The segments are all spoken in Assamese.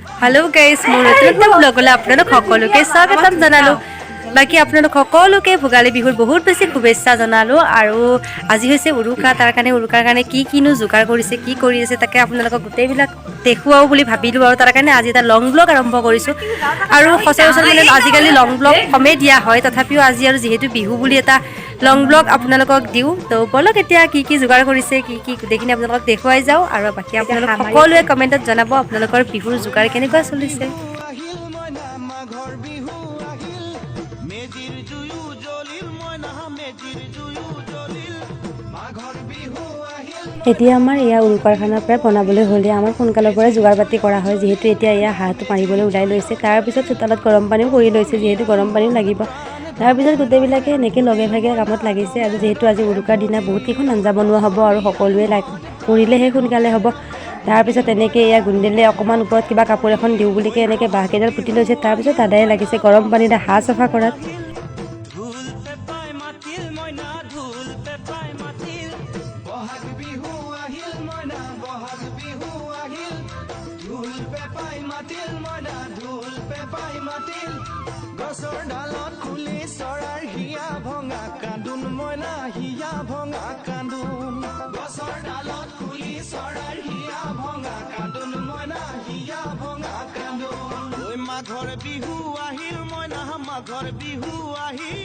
হেল্ল' গাইজ, মোৰ নতুন এটা ব্লগলৈ আপোনালোক সকলোকে স্বাগতম জনালোঁ। বাকী আপোনালোক সকলোকে ভোগালী বিহুৰ বহুত বেছি শুভেচ্ছা জনালোঁ। আৰু আজি হৈছে উৰুকা, তাৰ কাৰণে উৰুকাৰ কাৰণে কি কিনো যোগাৰ কৰিছে, কি কৰি আছে, তাকে আপোনালোকক গোটেইবিলাক দেখুৱাও বুলি ভাবিলোঁ। আৰু তাৰ কাৰণে আজি এটা লং ব্লগ আৰম্ভ কৰিছোঁ। আৰু সচৰাচৰ মানে আজিকালি লং ব্লগ কমেই দিয়া হয়, তথাপিও আজি আৰু যিহেতু বিহু বুলি এটা লং ব্লগ আপোনালোকক দিওঁ। তো ব'লক, এতিয়া কি কি যোগাৰ কৰিছে, কি কি, গোটেইখিনি আপোনালোকক দেখুৱাই যাওঁ। আৰু বাকী আপোনালোক সকলোৱে কমেণ্টত জনাব আপোনালোকৰ বিহুৰ যোগাৰ কেনেকুৱা চলিছে। আহিল মইনা, মাঘৰ বিহু আহিল, মেজিৰ জুয়ো জ্বলিল মইনা, মেজিৰ জুয়ো জ্বলিল, মাঘৰ বিহু আহিল। এতিয়া আমাৰ এয়া উৰুকাৰ খানাৰ প্ৰায় বনাবলৈ হ'লে আমাৰ সোনকালৰ পৰাই যোগাৰ পাতি কৰা হয়। যিহেতু এতিয়া এয়া হাঁহটো মাৰিবলৈ ওলাই লৈছে, তাৰপিছত চোতালত গৰম পানীও কৰি লৈছে, যিহেতু গৰম পানীও লাগিব। তাৰপিছত গোটেইবিলাকে এনেকৈ লগে ভাগে কামত লাগিছে। আৰু যিহেতু আজি উৰুকাৰ দিনা বহুতকেইখন আঞ্জা বনোৱা হ'ব আৰু সকলোৱে লাগ কৰিলেহে সোনকালে হ'ব। তাৰপিছত এনেকৈ এয়া গুন্দিলে অকণমান ওপৰত কিবা কাপোৰ এখন দিওঁ বুলিকে এনেকৈ বাঁহকেইডাল পুতি লৈছে। তাৰপিছত দাদাই লাগিছে গৰম পানীৰে হাঁহ চাফা কৰাত। ঢোল পেঁপাই মাতিল মইনা, ঢোল পেঁপাই মাতিল, বহাগ বিহু আহিল মইনা, বহাগ বিহু আহিল, ঢোল পেঁপাই মাতিল মইনা, ঢোল পেঁপাই মাতিল, গছৰ ডালত কুলি চৰাইৰ হিয়া ভঙা কান্দোন মইনা, হিয়া ভঙা কান্দোন, গছৰ ডালত কুলি চৰাইৰ হিয়া ভঙা কান্দোন মইনা, হিয়া ভঙা কান্দোন। ঐ মাঘৰ বিহু আহিল মইনা, মাঘৰ বিহু আহিল।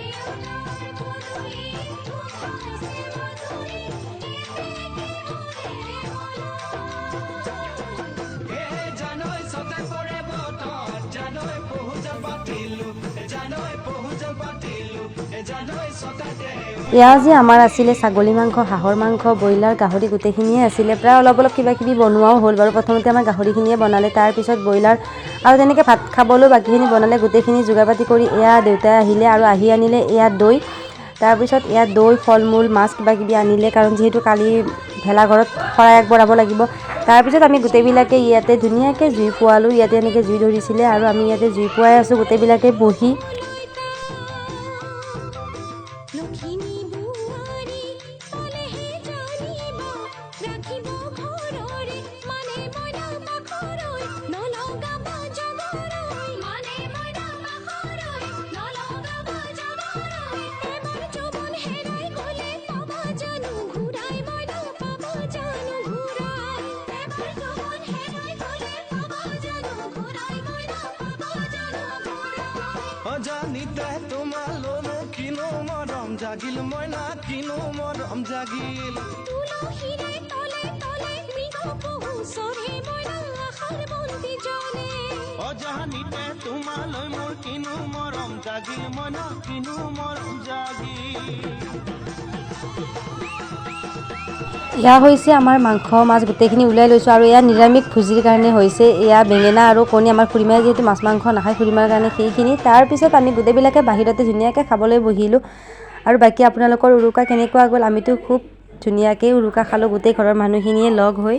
দেউতাৰ পদূলিত গোন্ধাইছে মধুৰি, এতেকে মোৰে মনত। এ জানৈ চতে পৰে বতৰ, জানৈ পহুজাল পাতিলো, জানৈ পহুজাল পাতিলো, জানৈ চতাতে। এয়া আজি আমাৰ আছিলে ছাগলী মাংস, হাঁহৰ মাংস, ব্ৰইলাৰ, গাহৰি গোটেইখিনিয়ে আছিলে। প্ৰায় অলপ অলপ কিবা কিবি বনোৱাও হ'ল বাৰু। প্ৰথমতে আমাৰ গাহৰিখিনিয়ে বনালে, তাৰপিছত ব্ৰইলাৰ আৰু তেনেকৈ ভাত খাবলৈও বাকীখিনি বনালে। গোটেইখিনি যোগাৰ পাতি কৰি এয়া দেউতাই আহিলে আৰু আহি আনিলে এয়া দৈ। তাৰপিছত এয়া দৈ, ফল মূল, মাছ কিবা কিবি আনিলে, কাৰণ যিহেতু কালি ভেলাঘৰত শৰাই আগবঢ়াব লাগিব। তাৰপিছত আমি গোটেইবিলাকে ইয়াতে ধুনীয়াকৈ জুই পোৱালোঁ। ইয়াতে এনেকৈ জুই ধৰিছিলে আৰু আমি ইয়াতে জুই পোৱাই আছোঁ গোটেইবিলাকে বহি। লখিমী বোৱাৰী পালেহে জানিবা ৰাখিব ঘৰৰে মানে মইনা পাখৰৈ নলগাবা জগৰৈ, মানে মইনা পাখৰৈ নলগাবা জগৰৈ। এবাৰ যৌৱন হেৰাই গ'লে পাবা জানো ঘূৰাই মইনা, পাবা জানো ঘূৰাই? এবাৰ যৌৱন হেৰাই গ'লে পাবা জানো ঘূৰাই মইনা, পাবা জানো ঘূৰাই? অজানিতে তোমালৈ কিনো মৰম জাগিল মইনা, কিনো মৰম জাগিল। তুলসীৰে তলে তলে মৃগ পহু চৰে মইনা, আশাৰ বন্তি জ্বলে। অজানিতে তোমালৈ মোৰ কিনো মৰম জাগিল মইনা, কিনো মৰম জাগিল। এয়া হৈছে আমাৰ মাংস মাছ গোটেইখিনি উলিয়াই লৈছোঁ। আৰু এয়া নিৰামিষ ভুজিৰ কাৰণে হৈছে এয়া বেঙেনা আৰু কণী। আমাৰ খুৰীমাই যিহেতু মাছ মাংস নাখায়, খুৰীমাৰ কাৰণে সেইখিনি। তাৰপিছত আমি গোটেইবিলাকে বাহিৰতে ধুনীয়াকৈ খাবলৈ বহিলোঁ। আৰু বাকী আপোনালোকৰ উৰুকা কেনেকুৱা গ'ল? আমিতো খুব ধুনীয়াকৈ উৰুকা খালোঁ গোটেই ঘৰৰ মানুহখিনিয়ে লগ হৈ।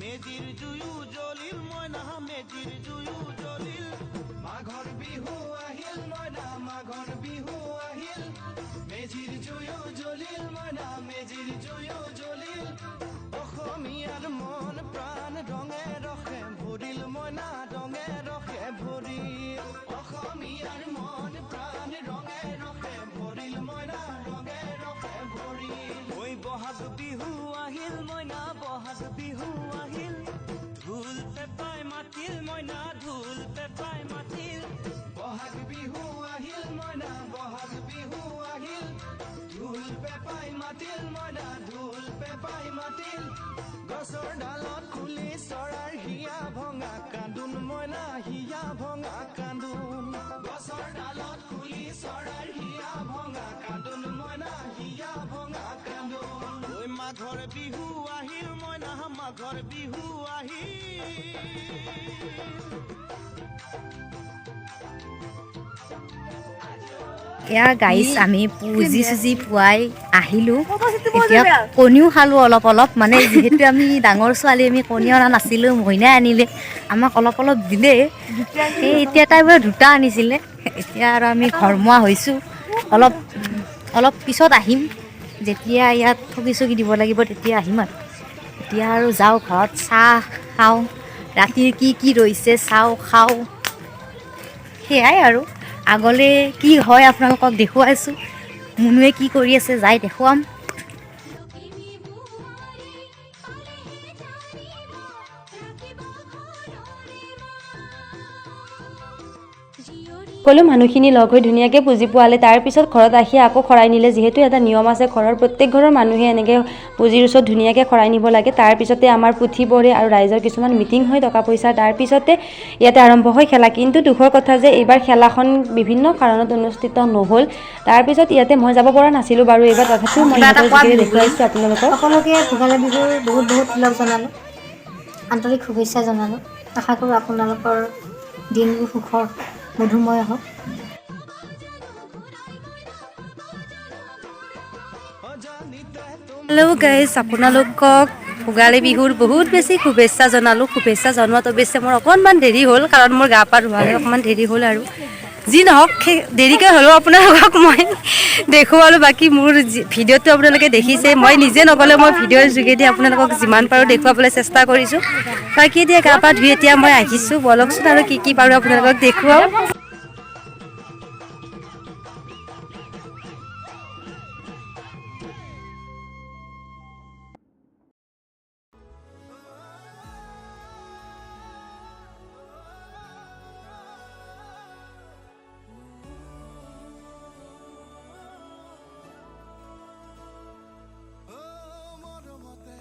মেজিৰ জুয়ো জ্বলিল মইনা, মেজিৰ জুয়ো জ্বলিল, মাঘৰ বিহু আহিল মইনা, মাঘৰ বিহু আহিল, মেজিৰ জুয়ো জ্বলিল মইনা, মেজিৰ জুয়ো জ্বলিল, অসমীয়াৰ মন প্ৰাণ ৰঙে ৰসে ভৰিল মইনা, ৰঙে ৰসে ভৰিল, অসমীয়াৰ মন প্ৰাণ ৰঙে ৰসে ভৰিল মইনা, ৰঙে ৰসে ভৰিল। ঐ বহাগ বিহু আহিল মইনা, বহাগ বিহু আহিল, ঢোল পেঁপাই মাতিল মইনা, ঢোল পেঁপাই মাতিল, বহাগ বিহু আহিল মইনা, বহাগ বিহু আহিল, ঢোল পেঁপাই মাতিল মইনা, ঢোল পেঁপাই মাতিল। গছৰ ডালত কুলি চৰাইৰ হিয়া ভঙা কান্দোন মইনা, হিয়া ভঙা কান্দোন। গছৰ ডালত কুলি চৰাইৰ হিয়া ভঙা কান্দোন মইনা, হিয়া ভঙা কান্দোন। ঐ মাঘৰ বিহু আহিল মইনা, মাঘৰ বিহু আহিল। এয়া গাইছ, আমি পুজি চুজি পোৱাই আহিলোঁ। এতিয়া কণীও খালোঁ অলপ অলপ। মানে যিহেতু আমি ডাঙৰ ছোৱালী, আমি কণী অনা নাছিলোঁ, মইনাই আনিলে, আমাক অলপ অলপ দিলে। সেই এতিয়া তাই বাৰু দুটা আনিছিলে। এতিয়া আৰু আমি ঘৰমুৱা হৈছোঁ। অলপ অলপ পিছত আহিম, যেতিয়া ইয়াত ঠগি চগি দিব লাগিব তেতিয়া আহিম। আৰু এতিয়া আৰু যাওঁ ঘৰত, চাহ খাওঁ, ৰাতিৰ কি কি ৰৈছে চাওঁ, খাওঁ, সেয়াই। আৰু আগলৈ কি হয় আপোনালোকক দেখুৱাইছোঁ। মুনুৱে কি কৰি আছে যাই দেখুৱাম। লখিমী বোৱাৰী পালেহে জানিব ৰাখিব ঘৰৰে মান জীয়ৰী। সকলো মানুহখিনি লগ হৈ ধুনীয়াকৈ পুজি পোৱালে। তাৰপিছত ঘৰত আহি আকৌ শৰাই নিলে। যিহেতু এটা নিয়ম আছে, ঘৰৰ প্ৰত্যেক ঘৰৰ মানুহে এনেকৈ পুজিৰ ওচৰত ধুনীয়াকৈ শৰাই নিব লাগে। তাৰপিছতে আমাৰ পুথি পঢ়ে আৰু ৰাইজৰ কিছুমান মিটিং হয় টকা পইচাৰ। তাৰপিছতে ইয়াতে আৰম্ভ হয় খেলা। কিন্তু দুখৰ কথা যে এইবাৰ খেলাখন বিভিন্ন কাৰণত অনুষ্ঠিত নহ'ল। তাৰপিছত ইয়াতে মই যাব পৰা নাছিলোঁ বাৰু এইবাৰ, তথাপিও মই কিবা এটা ইহঁতৰ কোৱা। যোগেৰে বিহু দেখুৱাইছোঁ আপোনালোকক। সকলোকে ভোগালী বিহুৰ বহুত বহুত ওলগ জনালোঁ, আন্তৰিক শুভেচ্ছা জনালোঁ। আশা কৰোঁ আপোনালোকৰ দিনবোৰ সুখৰ মধুময় হওক। অজানিতে। হেল্ল' গাইজ, আপোনালোকক ভোগালী বিহুৰ বহুত বেছি শুভেচ্ছা জনালোঁ। শুভেচ্ছা জনোৱাত অৱশ্যে মোৰ অকণমান দেৰি হ'ল, কাৰণ মোৰ গা পা ধোৱালৈ অকণমান দেৰি হ'ল। আৰু যি নহওক, সেই দেৰিকৈ হ'লেও আপোনালোকক মই দেখুৱালোঁ। বাকী মোৰ ভিডিঅ'টো আপোনালোকে দেখিছে। মই নিজে নগ'লে মই ভিডিঅ'ৰ যোগেদি আপোনালোকক যিমান পাৰোঁ দেখুৱাবলৈ চেষ্টা কৰিছোঁ। বাকী এতিয়া গা পা ধুই এতিয়া মই আহিছোঁ। ব'লকচোন, আৰু কি কি পাৰোঁ আপোনালোকক দেখুৱাওঁ। অ মৰমতে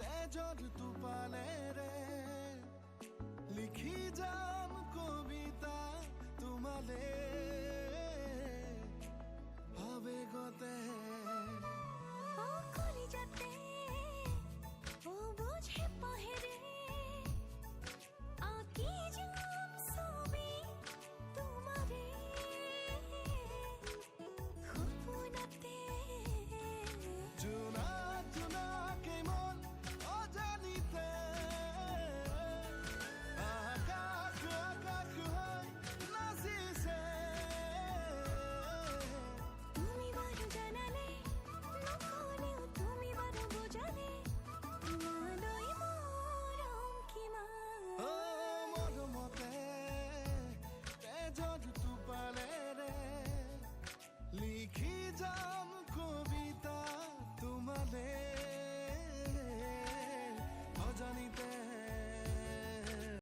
তেজৰ টোপালেৰে লিখি যাম কবিতা তোমালে আবেগতে। অ কলিজাতে অ বুঝে পাহেৰে আঁকি যাম ছবি তোমাৰে সপোনতে। জোনাক জোনাকে মন অজানিতে আকাশ আকাশ হৈ নাচিছে। তুমি বাৰু জানানে, নকলেও তুমি বাৰু বুজানে তোমালৈ মৰম কিমান। অ মৰমতে তেজৰ টোপালেৰে লিখি যাম কবিতা তোমালে অজানিতে।